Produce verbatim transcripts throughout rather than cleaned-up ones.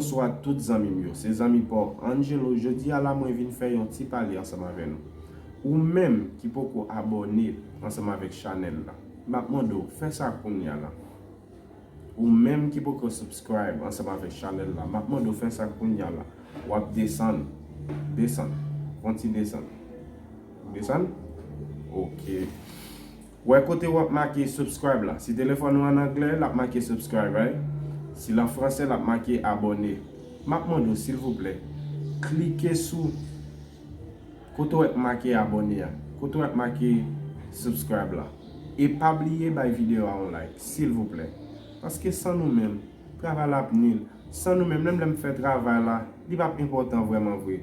Bonswa tout zanmi m yo, se zanmi pa w Angelo. Jodi a la mwen vin fè yon ti pale ansanm avè nou. Ou menm ki poko abòne ansanm avèk chanèl la, m ap mande w fè sa kounye a la. Ou menm ki poko subscribe ansanm avèk chanèl la, m ap mande w fè sa kounye a la. W ap desann, desann, fè yon ti desann. Desann? Ok. Wè kote w ap make subscribe la. Si telefòn ou an anglè, l ap make subscribe, right? Si l an fransè, l ap make abòne. M ap mande w, silvouplè, klike sou kote w ap make abòne a, kote w ap make subscribe la. E pa bliye bay videyo a yon like, silvouplè. Paske san nou menm, travay la ap nil. San nou menm, menm lè m fè travay la, li p ap enpòtan vrèman vre.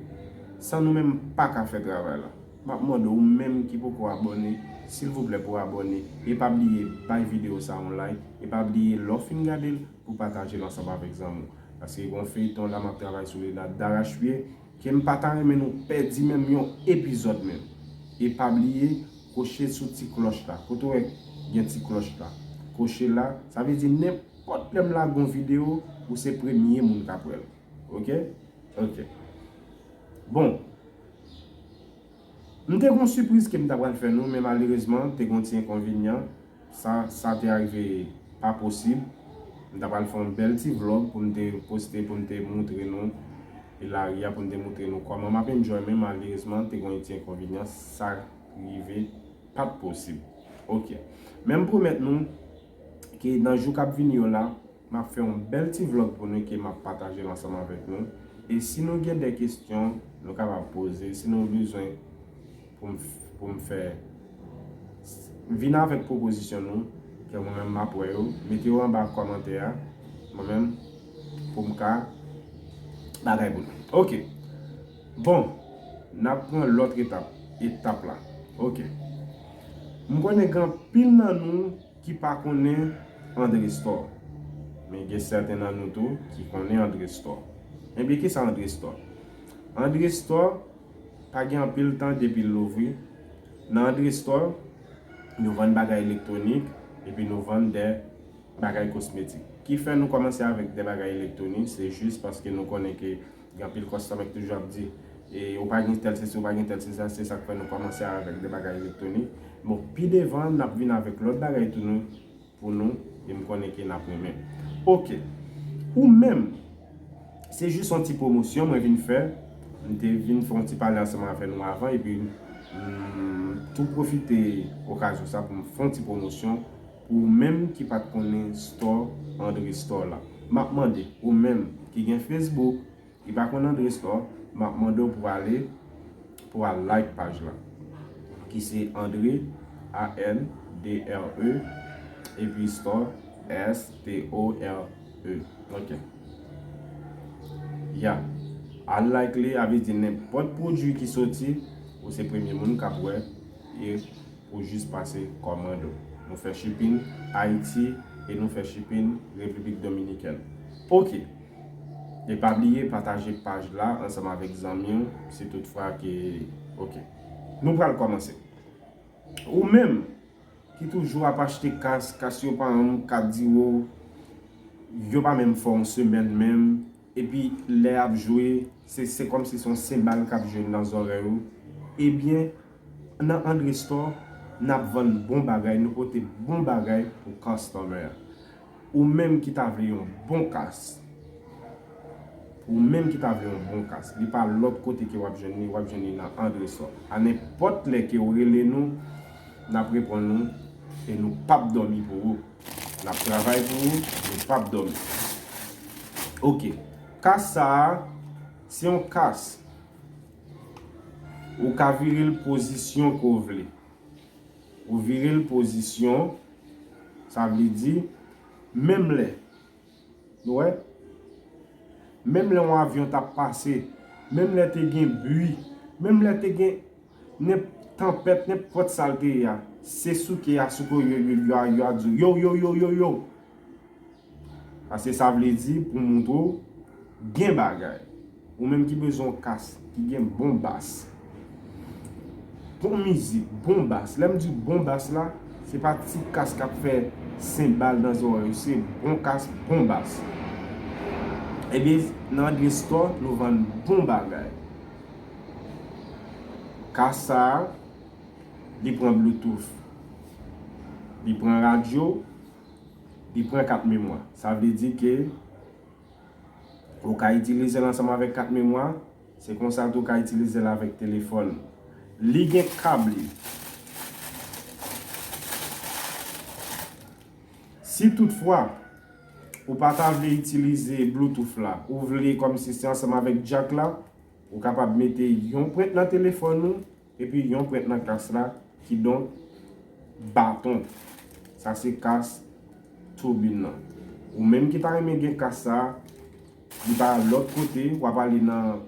San nou menm, m pa ka fè travay la. M ap mande w, ou menm ki poko abòne, silvouplè pou abòne. E pa bliye bay videyo sa yon like. E pa bliye lè w fin gade l, pou pataje l ansanm avèk zanmi w. Paske gen yon feyton la m ap travay sou li la darachpye, ke m pa ta renmen nou pèdi menm yon epizòd menm. E pa bliye koche sou ti klòch la. Kote w wè gen ti klòch la, koche la. Sa vle di nenpòt lè m lage yon videyo, ou se premye moun k ap wè l. Ok? Ok. Bon, m te gen yon sipriz ke m ta pral fè nou, men malerezman, te gen yon ti enkonvenyan. Sa, sa te arive pa posib. M ta pral fè yon bèl ti vlòg pou m te poste, pou m te montre nou lari a, pou m te montre nou kòman m ap enjoy, men malerezman, te gen yon ti enkonvenyan, sa rive pa t posib. Ok. Men m pwomèt nou ke nan jou k ap vini yo la, m ap fè yon bèl ti vlòg pou nou ke m ap pataje l ansanm avèk nou. E si nou gen de kesyon, nou kapab poze. Si nou bezwen pou m, pou m fè, vin avèk pwopozisyon nou, ke mwen menm m ap wè yo. Mete yo anba kòmantè a. Mwen menm, pou m ka bagay pou nou. Ok. Bon, n ap pran lòt etap, etap la. Ok. M konnen gen anpil nan nou ki pa konnen André Store. Men gen sèten nan nou tou ki konnen André Store. Ebyen, ki sa André Store? André Store pa gen anpil tan depi l louvri. Nan André Store, nou vann bagay elektwonik, epi nou vann de bagay kosmetik. Ki fè nou kòmanse avèk de bagay elektwonik, se jis paske nou konnen ke gen anpil customer ki toujou ap di, e, ou pa gen tèl sesi, ou pa gen tèl sesi, se sa k fè nou kòmanse avèk de bagay elektwonik. Bon, pi devan, n ap vin avèk lòt bagay tou nou, pou nou, e m konnen ke n ap renmen. Ok. Ou menm, se jis yon ti pwomosyon mwen vin fè. M te vin fè yon ti pale ansanm avè nou avan, epi m tou pwofite okazyon sa pou m fè yon ti pwomosyon pou ou menm ki pa t konnen store, André Store la. M ap mande, ou menm ki gen Facebook, ki pa konn André Store, m ap mande w pou ale, pou al like paj la, ki se André, A N D R E, epi Store, S T O R E. Ok. Ya. Al like li, a vle di nenpòt pwodui ki soti, ou se premye moun k ap wè, e ou jis pase kòmande w. Nou fè shipping Ayiti e nou fè shipping Repiblik Dominikèn. Ok. E pa bliye pataje paj la ansanm avèk zanmi w, si toutfwa ke, ok. Nou pral kòmanse. Ou menm ki toujou ap achte kas, kas yo pa janm ka di w, yo pa menm fè yon semèn menm, epi lè y ap jwe, se, se kòmsi se yon senbal k ap jwe nan zòrèy ou. Ebyen, nan André Store, n ap vann bon bagay, nou pote bon bagay pou customer. Ou menm ki ta vle yon bon kas, ou menm ki ta vle yon bon kas, li pa lòt kote ke w ap jwenn li, w ap jwenn li nan André Store. A nenpòt lè ke w rele nou, n ap reponn ou e nou p ap dòmi pou ou. N ap travay pou ou, nou p ap dòmi. Ok. Kas sa a, se yon kas. Ou ka vire l pozisyon ke w vle. Ou vire l pozisyon, sa vle di, menm lè, nou wè, menm lè yon avyon t ap pase, menm lè te gen bwi, menm lè te gen nenp-, tanpèt, nenpòt sa l te ye a, se souke a souke yo, yo, yo, yo a di w, yo, yo, yo, yo, yo. Paske sa vle di pou montre w gen bagay. Ou menm ki bezwen yon kas ki gen bon bas, bon mizik, bon bas. Lè m di bon bas la, se pa ti kas k ap fè senbal nan zòrèy ou, se bon kas, bon bas. Ebyen, nan Andre Store, nou vann bon bagay. Kas sa a, li pran Bluetooth, li pran radyo, li pran kat memwa. Sa vle di ke ou ka itilize l ansanm avèk kat memwa, se konsa tou ou ka itilize l avèk telefòn. Li gen kab li. Si toutfwa ou pa ta vle itilize Bluetooth la, ou vle kòmsi se ansanm avèk jack la, ou kapab mete yon pwent nan telefòn ou, epi yon pwent nan kas la, kidonk baton. Sa se kas toubin nan. Ou menm ki ta renmen gen kas sa, li pa lòt kote, w ap ale nan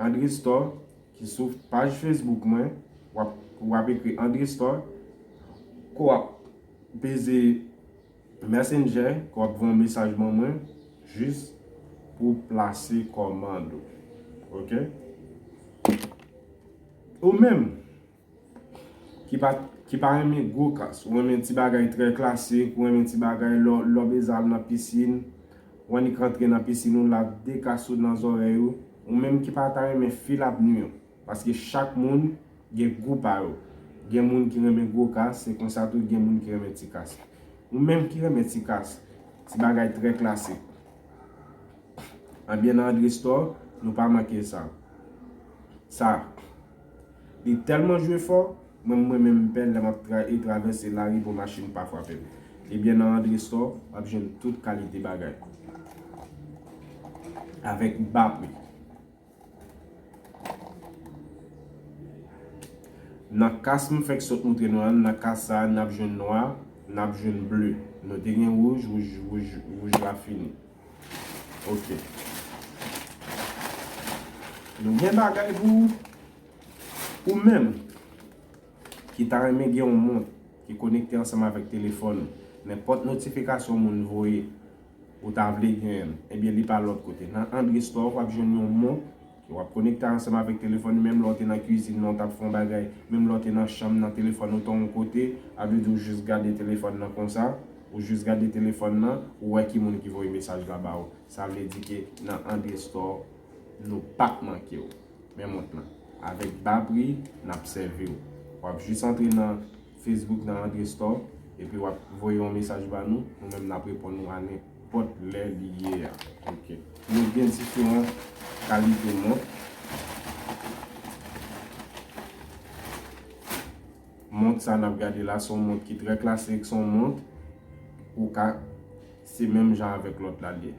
Andre Store, ki sou paj Facebook mwen, w ap, w ap ekri Andre Store, ke w ap peze Messenger, ke w ap voye yon mesaj ban mwen, jis pou plase kòmand ou. Oke? Ou menm, ki pa, ki pa renmen gwo kas, ou renmen ti bagay trè klasik, ou renmen ti bagay lè, lè w bezwen al nan pisin, ou annik rantre nan pisin ou, l ap dekase w nan zòrèy ou, ou menm ki pa ta renmen fil ap nwi w, paske chak moun gen gou pa yo. Gen moun ki renmen gwo kas, se konsa tou gen moun ki renmen ti kas. Ou menm ki renmen ti kas, ti bagay trè klasik, ebyen nan Andre Store, nou pa manke sa. Sa, li tèlman jwe fò, mwen, mwen menm m pè lè m ap tra-, e travèse lari pou machin pa frape m. Ebyen nan Andre Store, w ap jwenn tout kalite bagay. Avèk ba pri. Nan kas m fèk sot moutre nou an, nan kas sa a, n ap jwenn nwa, n ap jwenn ble. Nou te gen wouj, wouj, wouj, wouj la fini. Oke. Nou gen bagay pou ou. Ou menm ki ta renmen gen yon mont ki konekte ansanm avèk telefòn ou, nenpòt notifikasyon moun voye, ou ta vle genyen l, ebyen li pa lòt kote. Nan Andre Store, w ap jwenn yon mont ke w ap konekte ansanm avèk telefòn ou, menm lè w te nan kwizin nan, w t ap fè yon bagay, menm lè w te nan chanm nan, telefòn ou t yon kote, a vle di w jis gade telefòn nan konsa, ou jis gade telefòn nan, ou wè ki moun ki voye mesaj la ba ou. Sa vle di ke nan Andre Store, nou p ap manke w. Men mont lan. Avèk ba pri, n ap sèvi w. W ap jis antre nan Facebook nan Andre Store, epi w ap voye yon mesaj ba nou, nou menm n ap reponn ou a nenpòt lè li ye a. Oke. Nou gen diferan kalite mont. Mont sa n ap gade la, se yon mont ki trè klasik, se yon mont ou ka, se menm jan avèk lòt la l ye.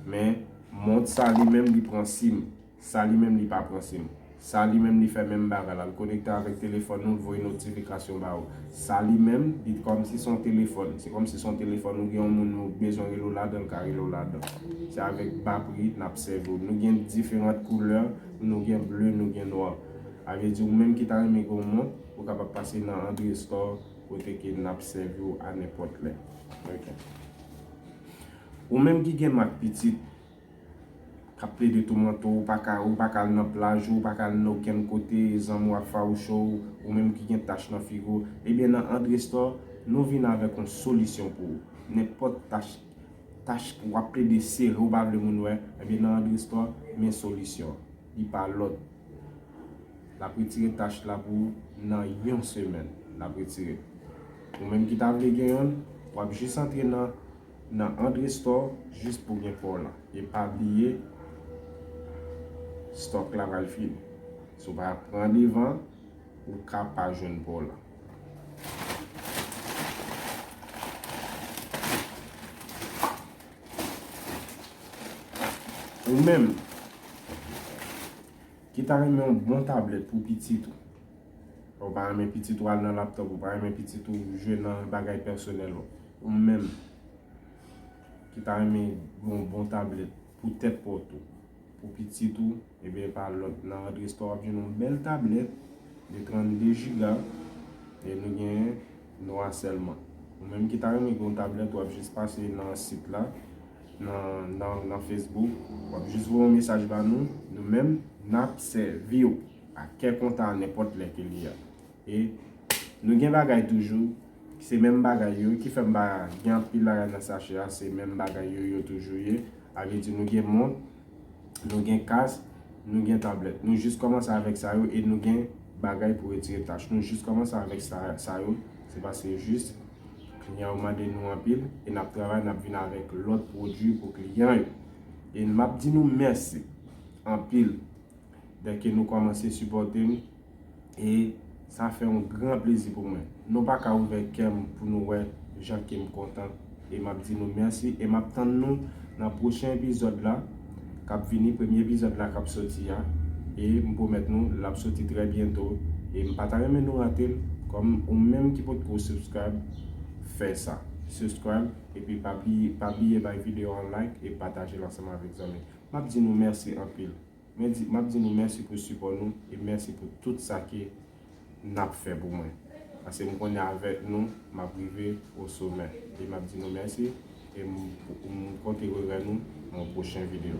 Men, mont sa li menm, li pran sim. Sa li menm, li pa pran sim. Sa li menm, li fè menm bagay la. L konekte avèk telefòn ou, l voye notifikasyon ba ou. Sa li menm, li kòmsi se yon telefòn. Se kòmsi se yon telefòn, ou gen yon moun ou bezwen rele w ladan, l ka rele w ladan. Se avèk ba pri n ap sèvi w. Nou gen diferan koulè, nou gen ble, nou gen nwa. A vle di, ou menm ki ta renmen gen yon mont, ou kapab pase nan Andre Store, kote ke n ap sèvi w a nenpòt lè. Oke. Ou menm ki gen mak pitit, k ap plede toumante w, ou pa ka, ou pa ka al nan plaj, ou pa ka al nan okenn kote, zanmi w ap fawouche w, ou menm ki gen tach nan figi w, ebyen nan Andre Store, nou vin avèk yon solisyon pou ou. Nenpòt tach, tach w ap plede sere, ou pa vle moun wè, ebyen nan Andre Store, men solisyon. Li pa lòt. L ap retire tach la pou ou nan yon semèn. L ap retire. Ou menm ki ta vle gen yonn, w ap jis antre nan, nan Andre Store jis pou gen pa w la. E pa bliye, stòk la pral fini. Si w pa pran devan, ou ka pa jwenn pa w la. Ou menm, ki ta renmen yon bon tablèt pou pitit ou. Ou pa renmen pitit ou al nan laptòp, ou pa renmen pitit ou jwe nan bagay pèsonèl ou. Ou menm ki ta renmen yon bon tablèt pou tèt pa w tou, pou pitit ou, ebyen pa lòt nan Andre Store w ap jwenn yon bèl tablèt de trannde jiga, e nou genyen nwa sèlman. Ou menm ki ta renmen gen yon tablèt, w ap jis pase nan sit la, nan, nan, nan Facebook, w ap jis voye yon mesaj ba nou, nou menm, n ap sèvi w a kè kontan a nenpòt lè ke li ye a. E nou gen bagay toujou, se menm bagay yo, ki fè m pa gen anpil bagay nan sachè a, se menm bagay yo, yo toujou ye. A vle di nou gen mont, Nou gen kas, nou gen tablèt. Nou jis kòmanse avèk sa yo e nou gen bagay pou retire tach. Nou jis kòmanse avèk sa, sa yo. Se paske jis kliyan yo mande nou anpil e n ap travay, n ap vin avèk lòt pwodui pou kliyan yo. E m ap di nou mèsi anpil dèke nou kòmanse sipòte m. E sa fè yon gran plezi pou mwen. Nou pa ka ouvè kè m pou nou wè jan ke m kontan. E m ap di nou mèsi e m ap tann nou nan pwochen epizòd la k ap vini, premye epizòd la k ap soti a. E m pwomèt nou l ap soti trè byento. E m pa ta renmen nou rate l. Kòm ou menm ki potko subscribe, fè sa. Subscribe epi pa bliye, pa bliye bay videyo an like e pataje l ansanm avèk zanmi. M ap di nou mèsi anpil. Mwen di, m ap di nou mèsi pou sipò nou e mèsi pou tout sa ke n ap fè pou mwen. Paske m konnen avèk nou, m ap rive o somè. E m ap di nou mèsi e m, m konte rewè nou nan yon pwochen videyo.